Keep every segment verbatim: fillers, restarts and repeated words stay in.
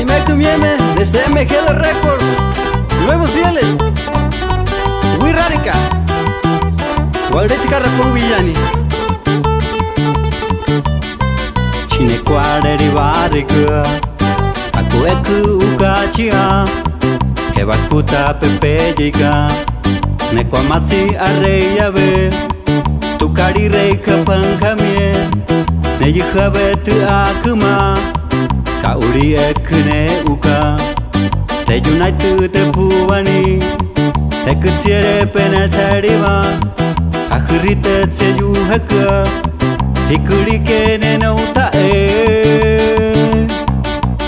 Mekɨ mieme desde M G L Records, Nuevos Fieles, Wirarika, wa'ɨrétsi Carrapón Villani. Tsi nekware ri warikɨa, takuekɨ uka tsi ha, hewakuta pepeyeika, nekwamatsi arei yawe, tukarire ikapankamie, neyɨhɨawetɨ akɨma, ka'uríekɨ ne'uka, teyunaitɨ tepuwani, hekɨtsiere penetseriwa, hahɨritetsie yuhekɨa, hikürike nenouta'e.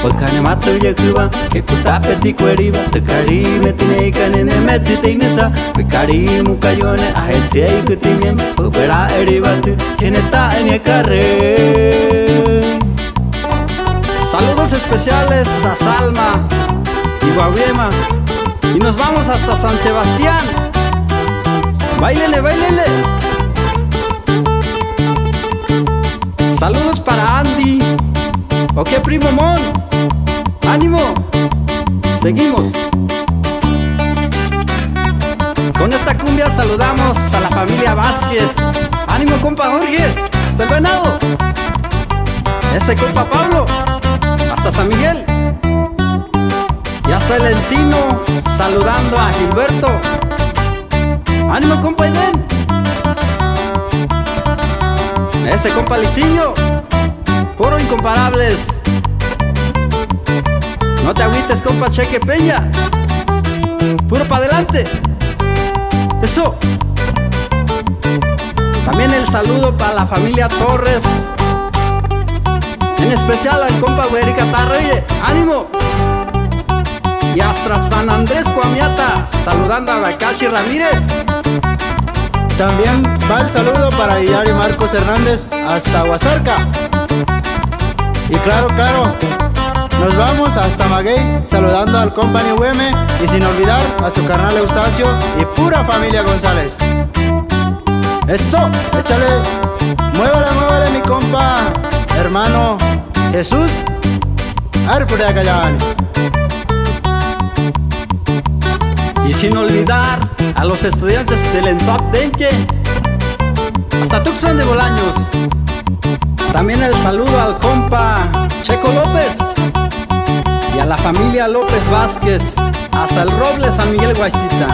Waɨká nematsuyehɨwa, ke kutape tikweriwa, tɨkarime tineikane nemetsi teinɨtsa, kwikari mukayune, ahetsie ikɨ timieme, pɨpera'eriwatɨ, ke neta'eniekare. Saludos especiales a Salma y Guaviema. Y nos vamos hasta San Sebastián. Báilele, báilele. Saludos para Andy. Ok, primo Mon. Ánimo. Seguimos. Con esta cumbia saludamos a la familia Vázquez. Ánimo, compa Jorge. Hasta el Venado. Ese compa Pablo. Hasta San Miguel. Y hasta El Encino, saludando a Gilberto. Ánimo, compa Aiden. Ese compa Licinho. Puro incomparables. No te agüites, compa Cheque Peña. Puro pa' adelante. Eso. También el saludo para la familia Torres. En especial al compa Güerica Tarreye. ¡Ánimo! Y hasta San Andrés Coamiata, saludando a Bacachi Ramírez. También va el saludo para Iyari Marcos Hernández hasta Huasarca. Y claro, claro, nos vamos hasta Maguey, saludando al compa Niweme y sin olvidar a su carnal Eustacio y pura familia González. Eso, échale. Muévale, muévale, mi compa, hermano Jesús. Arpureka Yavani. Y sin olvidar a los estudiantes del ENSAT Denche, hasta Tuxpan de Bolaños. También el saludo al compa Checo López y a la familia López Vázquez, hasta el Roble San Miguel Huastita.